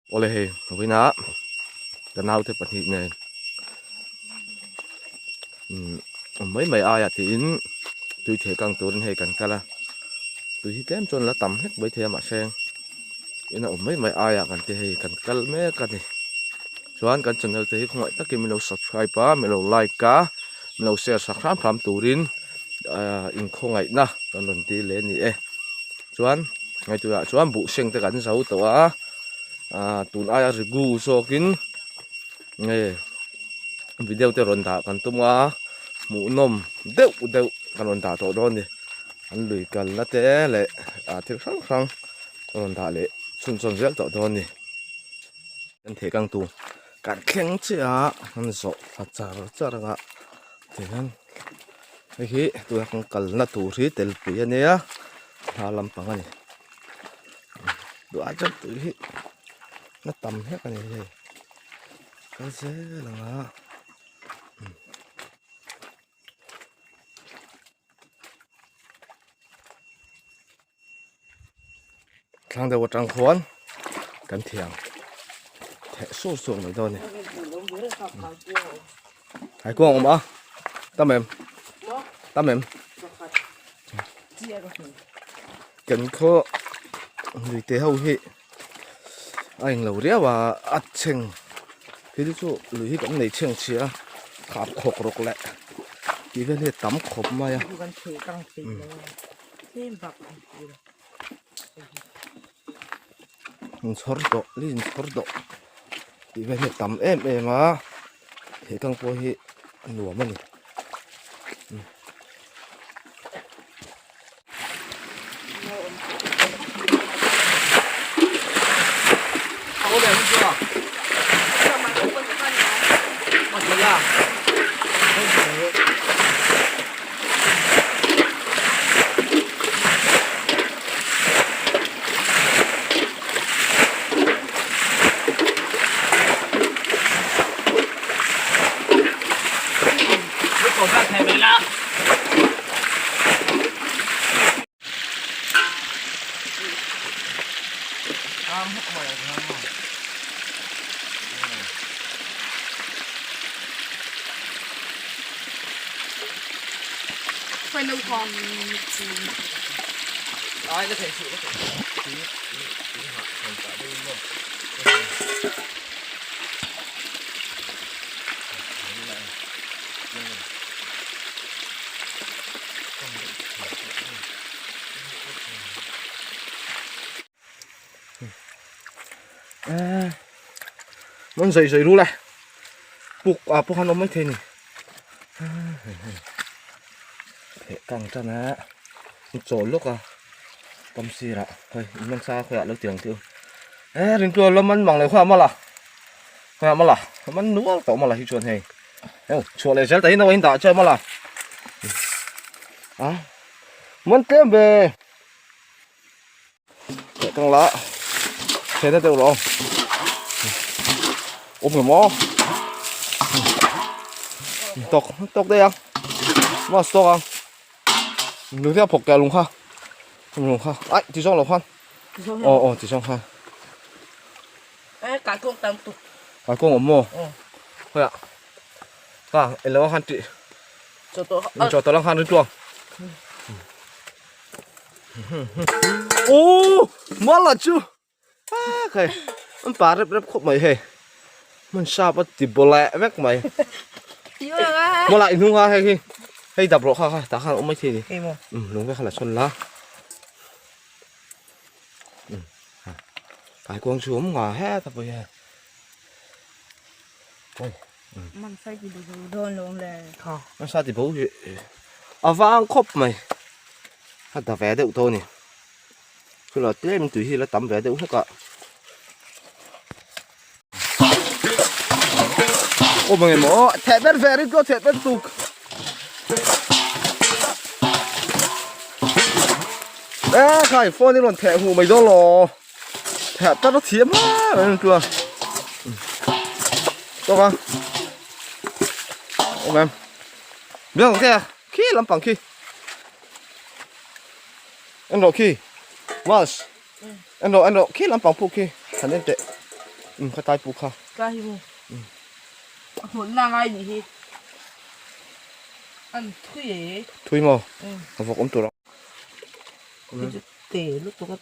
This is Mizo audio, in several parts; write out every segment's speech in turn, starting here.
Awle hei vawiinah ka naute pahnih nen umm awm mai mai aiah tiin tui theh kang turin hei kan kal a tui hi tlem chuan la tam hlek maithei a mahse ina awm mai mai aiah kan ti hei kan kal mek a ni chuan kan channel te hi khawngaih takin min lo subscribe a min lo like a min lo share sak hram hram turin ahh inkhawngaihna kan rawn ti leh a ni e chuan. Ngaihtuah chuan buh seng te kan zo tawh a ah tun aia rigu zawkin nge video te rawn dah kan tum a hmuhnawm deuh deuh kan rawn dah tawh dawn a ni an lui kalna te leh ah thil hrang hrang rawn dah leh chhunchhawn zel tawh dawn a ni kan theh kang tur kan thleng chiah a an zawh thla char char ang a tihian hei hi tuna kan kalna tur hi telpui a nia hma lampang a ni duh ai chuan tui hi a tam hlek a ni hei kal zel ang a. Thlang deuh atang khuan kan thiam theh sur sur mai dawn a ni hai kuang awm a tam em tam em kan khaw lui te ho hi a englo riau a a chheng thil chu lui hi kan nei chheng chhia a khap khawk rawk leh tih vel hi a tam khawp mai a. Inchhawr tawh li inchhawr tawh tih vel hi a tam em em a he kang pawh hi a nuam a ni. Mon zai zai ru le puk a puk han awm mai thei ni theh kang tan a chawl lawk a kam sirah hei in man sa khawiah lo ti ang tih u e ringtu lo man mang lo khawiah mala khawiah mala man nual tawh mala hi chuan hei heng chhuah leh zel ta hi no a in dah chiah mala a man tlem ve. Theh kang la theh na deuh lo awm lo maw tawk tawk daih ang maw tawk ang lung te a phawk keh lung kha lung kha ai ti zawng lo khan aw aw ti zawng khan kai kawng awm maw khawiah ka eng lo khan tih chaw tawh lang khan rin tluang. Ô mala chu a khai an pa rep rep khawp mai hei hmun sap a ti bawleh vek mai mala i hnung a hei hi hei dap rawh kha kha tah khan a awm mai thei ni um lung vek kha la chhawn la um kai kuang chu awm nga heta pawh hian oi man sai ti bo dawn lawm le man sa ti bo hi a vang khawp mai a da ve deuh tawh a ni chulai tlem tui hi la tam ve deuh hlek a awm ang emaw theh ber ve ringawt theh ber tuk e khai phone hi rawn theh huh mai dawn lo theh tar a thiam hle mai chuan tawk a awm em biang ang te khi lampang khi en rawh khi mas en rawh en rawh khi lampang puk khi han en teh. Um kha tai puk kha. Tlai hi maw? A hmawlh na ngai nih hi. An thui e. Thui maw? A vawk awm tur a. Hei chu te lutuk a.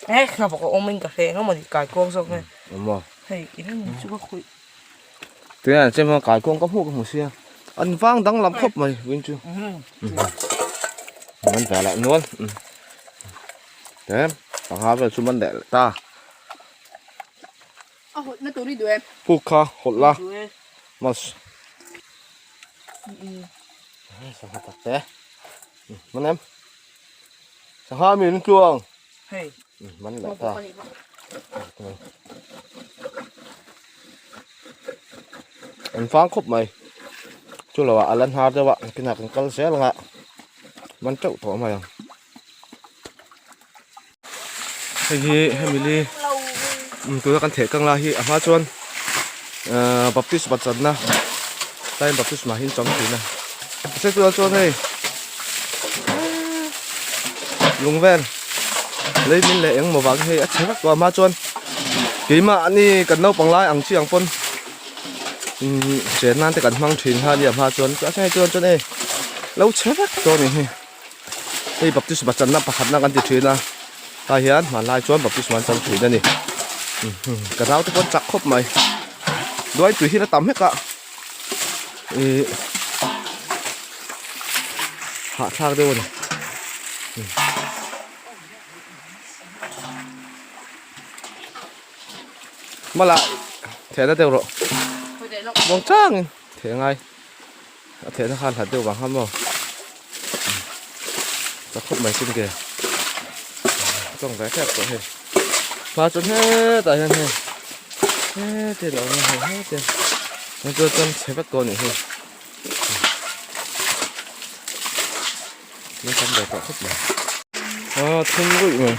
Eh hna vawk a awm in ka hre eng emaw ni kaikuang zawk nge. Awm maw? Hei eng emaw chu ka khawih. Tunah chuan maw kaikuang ka hmuh ka hmu sia. An vang danglam khawp mai vawin chu. Man ve lah nual. Te panga vel chu man leh ta. A hawlh na tur i duh em? Puk kha hawlh la. Mas. Sangha tak te. Man em? Sangha mi rin tluang. Hei. Man leh ta. An vang khawp mai. Chu lo ah a la hnar deuh a, kinah kan kal zel ang a. Man teuh tawh mai ang. Hei hi hemi li tuna kan theh kang lai hi a hma chuan ahh baptist bachanna tlaiin baptist mah hi an chang thin a mahse tunah chuan hei lung vel lei min leh engmaw vang hi hei a chhe vek tawh a hma chuan keimahni kan naupang lai ang chi ang pawn umm chen nan te kan hmang thin kha a nia hma chuan hei chuan hei lo chhe vek tawh a ni hi. Hei baptisma channa pakhatna kan ti thin a tah hian hmanlai chuan baptisma an chang thin a ni ka naute pawh an chak khawp mai duai tui hi la tam hlek a ih hahthlak deuh a ni. Mala thehna deuh rawh muang changin theh ngai. A thehna khan hlat deuh vang kha maw ta khawp mai sin ke tawng ve tep tawh hei hma chuan hetah hian hei heti lo awm a hei heti hei chuan chuan chhe vek tawh a nih hi min tam ve tawh khawp mai a thum ruih mai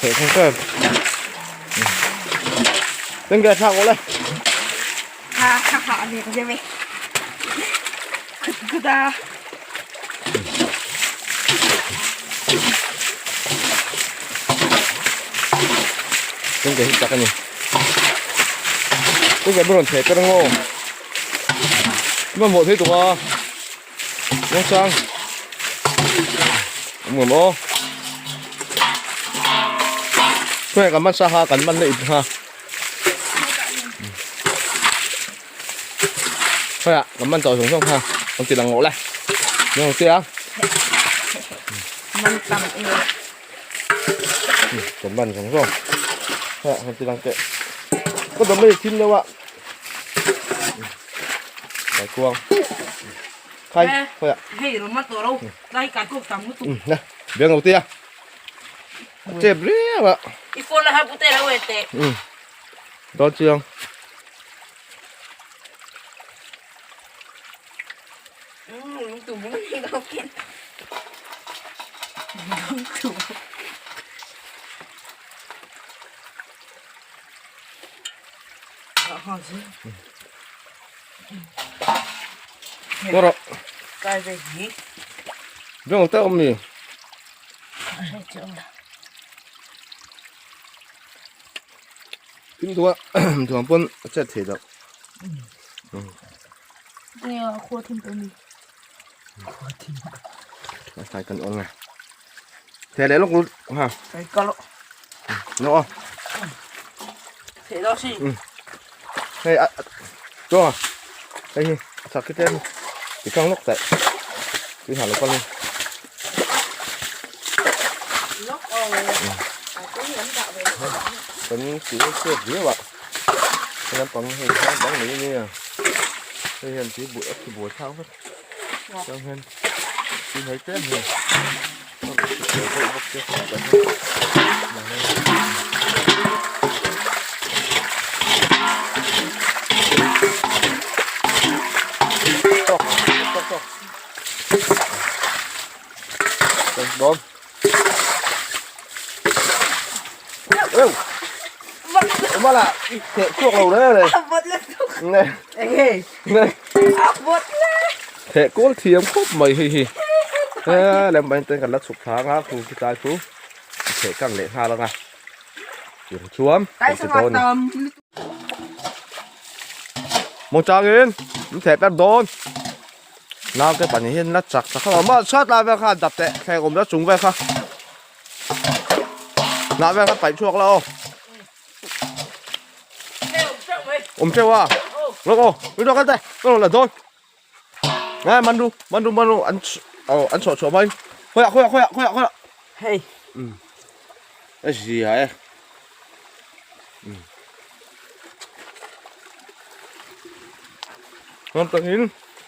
theh thung em Đừng kẹt thang lên. Ha ha ha, nè có gì 크다. Đừng kẹt chặt cái này. Đừng kẹt bữa thẻ cái đó. Mà một thế tụi Nó sang. Mùa mô. Cái này kan man sa ha kan man na ip ha. Thôi ạ, kan man chau zawng zawng ha. Kan ti lang ngawh le. Ni ang tia. Man tam e. Kan man zawng zawng. Thôi ạ, kan ti lang teh. Có đấm bây thim đâu ạ. Cái cuông. Khai, thôi ạ. Hei lo man tawh lo. Lai kai kuak tam lutuk. Nè, biang lo tia. Chep riau ạ. I phone la ha pute lo e te. Ừ. Đó chiang. Có rồi. Biang te awm mi. Thim thuah thuam pawn a chet thei loh. A sai kan awng a. Theh leh lawk lut ha. Nó. Hei a chuang a. Hei hi a chak khi tlem ti kang lawk daih. Tui hah lo kal hi. Kan tih a chhiat viau a. Hei lampang hei kha bang mai ania. Hei hian tui buai a ti buai thlak vek. Chuan hian tui hnai tlem hi. Bom. Mà là thẻ chuộc đầu đấy này. Này. Này. Thẻ cốt thiam khawp mai hei hi. Lem bain ten kan la chhuk thang a khu khi tlai khu. theh kang leh nghal ang a tir chuan kan ti dawn a ni. Muangchangin an theh per dawn naute pahnih hian la chak chak a mah chhuat lai vel kha dap teh thleng awm la chung vel kha hnah vel kha paih chhuak la aw. Awm teuh a lawk aw mi rawh kal teh ka rawn la dawn. Ngai man ru man ru man ru an aw an chhuah chhuah mai khawiah khawiah khawiah khawiah khawiah hei um a zia e um Ngam tangin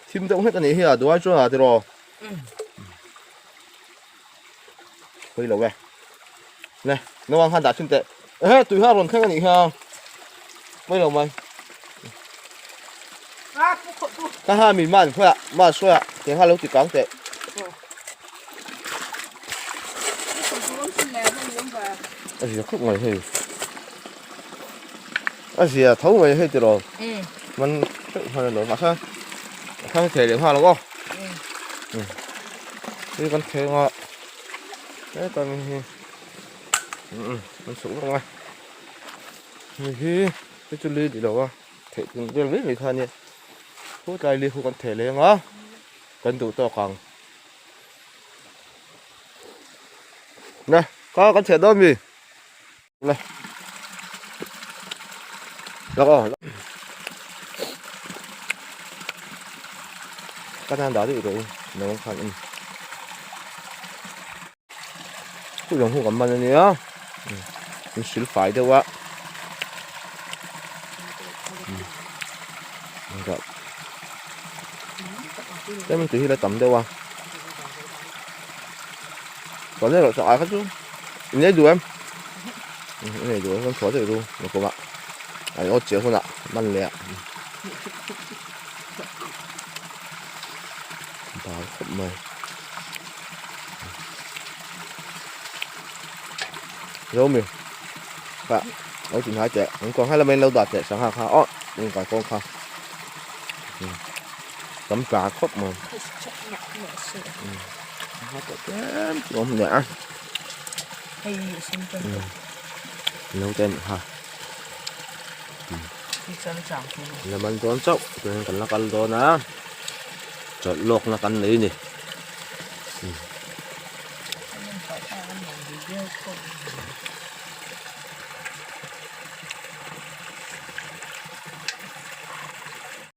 thim deuh hlek anih hi a duai chuan a tiraw pui lo e ne naupang khan dah thin teh ehe tui kha a rawn thleng anih hi a pui lo mai ka ha mi man khawiah man sawiah tiang kha lo ti kang teh a zia khawp mai hei a zia tho mai hei tiraw man teuh hman alawm mahse a thang thei leh nghal ang aw hei kan thleng a heta mi hi an chhuk vek mai hei hi hei chu li ni lo a theih tum vel mai mai kha a nia khutlai li khu kan theh leng a kan duh tawk ang nè kha kan chheh dawn mi nè lawk aw ka nan dah duh tawh in lo khan um Chu zawng hu kan man a nia in sil fai deuh a tlem tui hi la tam deuh a chuan erawh chu ai kha chu in ei duh em in ei duh em kan chhuah daih ru nakawmah a in awt chiah hunah man leh ah bal khawp mai. Zomi kha lo ti hnai teh an kawng helai mai lo dah teh sangha kha aw in kai kawng kha tam tla khawp mai awm leh a lo te anih kha la man dawn chauh tuiah hian kan la kal dawn a chawlh lawkna kan nei a ni.